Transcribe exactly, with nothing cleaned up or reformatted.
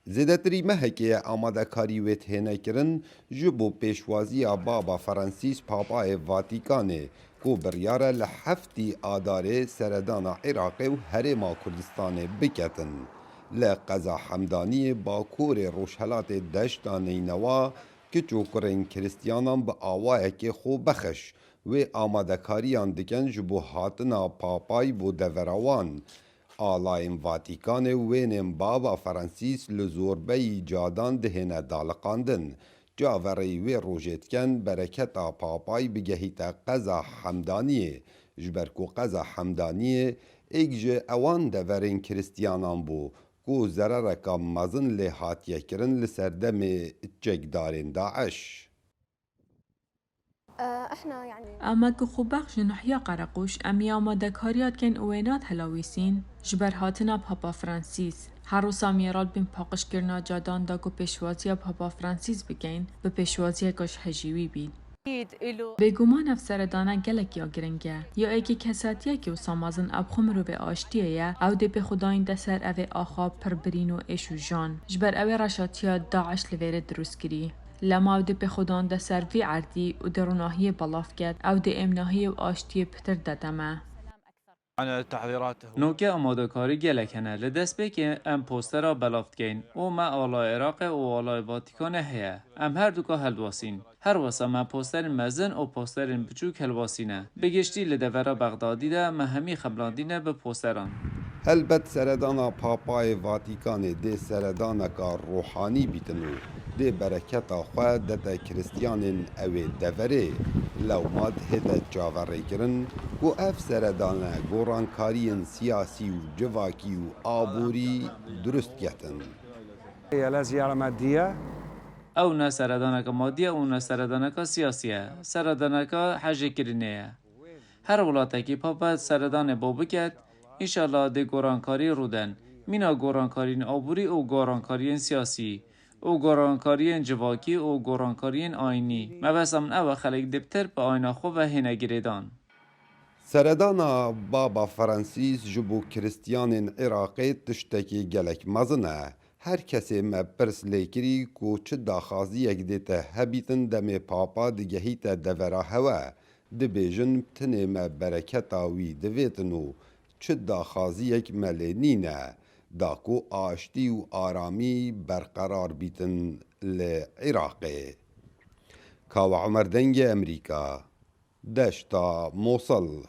Zêdetirî mehekê ye amadekarî wê têne kirin ji bo pêşwaziya Baba Fransîs Papayê Vatîkanê, ku biryar e li heftî Adarê seredana Iraqê û Herêma Kurdistanê biketin. Li qeza Hemdaniyê bakurê rojhelatê deşta Neynewa, kiç û kurên Kristiyanan bi awayekê xwe bexiş wê amadekariyan dikin ji bo hatina Papayî bo devera wan. Alayên Vatîkanê û wênên Baba Fransîs li zorbeyî cadan dihêne daliqandin. Çaverêyî wê rojê dikin bereketa Papayî bigehîte qeza Hemdaniyê, ji ber ku qeza Hemdaniyê êk ji ewan deverên Kristiyanan bû, ku zerareka mezin lê hatiye kirin li serdemê çekdarên DAIŞ. Em me ku xwe bexşin Ihya Qereqûş, em ê amadekariya dikin û wênat helawîsîn ji ber hatina Papa Fransîs. Her wisa em ê radibin paqijkirina cadan da ku pêşwaziya Papa Fransîs bikeyn, bi pêşwaziyeka ji hejî wî bît. Bêguman ev seredana gelek ya giring e. Ya êkê kesatiyekî wisa mezin ew xwe mirovê aştiyê ye, ew dê pêxwedayîn de ser evê axa pir birîn û êş û jan. Ji ber ew ê reşatiya DAIŞ li vêrê dirust kirî. Lema ew dê pêxwedan de ser vî erdî û dê ronahiyê belav ket, ew dê êmnahiyê û aştiyê pitir dete me. Noke amadekarî gelek hene. Li destpêkê em postera belav dikeyn û me alay Iraqê û alay Vatîkanê heye. Em her duka heldwasîn. Her wisa me posterên mezin û posterên biçûk helwasîne. Bi giştî li devera Bexdadî de me hemî xemlandîne bi posteran. Helbet seredana Papayê Vatîkanê dê seredaneka ruhanî bîtin û dê bereketa xwe dete Kristiyanên ewê deverê. Lewma dihête çaverêkirin ku ev seredane gorankariyên siyasî û civakî û aborî durust ketin. هي لا زيارة مادية. Ew ne seredaneke madî ye û ne seredaneke siyasî ye. Seredaneke hejêkirinê ye. Her welatekî Papa seredanê bo biket, înşallah dê gorankarî rûden. Mîna gorankariyên aborî û gorankariyên siyasî û gorankariyên civakî û gorankariyên ayînî. Mebesta min ew e xelk dê pitir bi ayîna xwe ve hêne girêdan. Seredana Baba Fransîs ji bo Kristiyanên Iraqê tiştekî gelek mezin e. Her kesê me pirs lê kirî ku çi daxaziyek dê te hebîtin demê Papa digehîte devera hewe, dibêjin tinê me bereketa wî divêtin û çi daxaziyek me lê nîne, da ku aştî û aramî berqerar bîtin li Iraqê. Kawa Omer Dengê Emerîka, Deşta Mosil.